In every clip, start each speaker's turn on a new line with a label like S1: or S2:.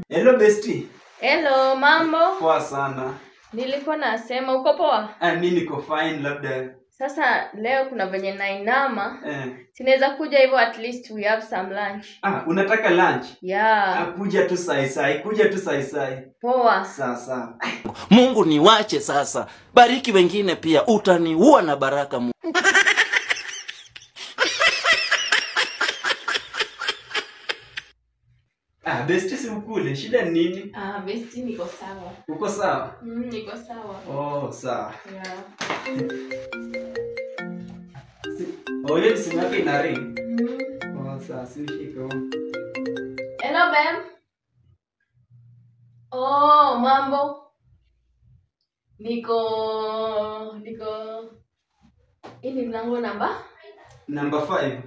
S1: Hello bestie.
S2: Hello, mambo.
S1: Poa sana.
S2: Nilikuwa nasema uko poa?
S1: Mimi niko fine labda.
S2: Sasa leo kuna venye nainama. Sinaweza kuja hivyo, at least we have some lunch.
S1: Unataka lunch?
S2: Yeah.
S1: Kuja tu sai sai, kuja tu sai sai.
S2: Poa.
S1: Sawa.
S3: Mungu niwache sasa. Bariki wengine pia, utaniua na baraka Mungu.
S1: Bestie si ukule, shida ni nini?
S2: Bestie niko sawa.
S1: Uko sawa?
S2: Niko sawa.
S1: Oh, sawa.
S2: Yeah.
S1: Oh, hiyo simu yake ina ring. Oh, sawa, si ushike.
S2: Hello, babe. Oh, mambo. Niko hii ni mlango namba?
S1: Number 5.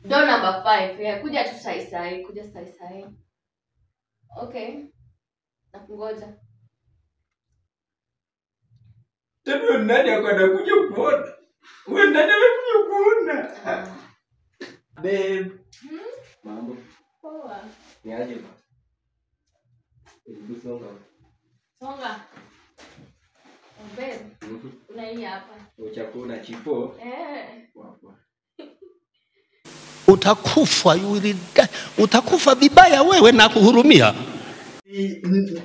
S2: Door number 5. Yeah, kuja tu sai sai, kuja sai sai. Okay. Nakungoja.
S1: Tena nani anakuja kuona? Wewe nani anakuja kuona? Babe.
S4: Mambo.
S2: Poa.
S4: Ni aje ba? Hebu songa.
S2: Songa. Oh, babe. Una hii hapa.
S4: Uchakula chipo? Wapo.
S5: Utakufa, utakufa vibaya wewe na kuhurumia.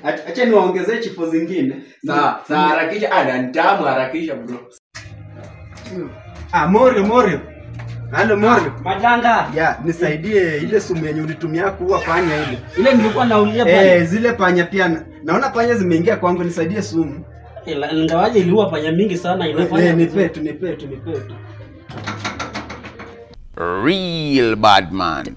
S1: Acha niwaongezee chipo zingine.
S4: Sawa, sawa, harakisha. Na nitamu harakisha bro.
S1: Morio. Halo Morio.
S6: Majanga.
S1: Ya, nisaidie ile sumu yenye ulitumia kuua panya ile.
S6: Ile nilikuwa naulia panya.
S1: Zile panya pia. Naona panya zimeingia kwangu, nisaidie sumu.
S6: Ingawaje iliua panya mingi sana inafanya.
S1: Nipe tu.
S7: Real bad man.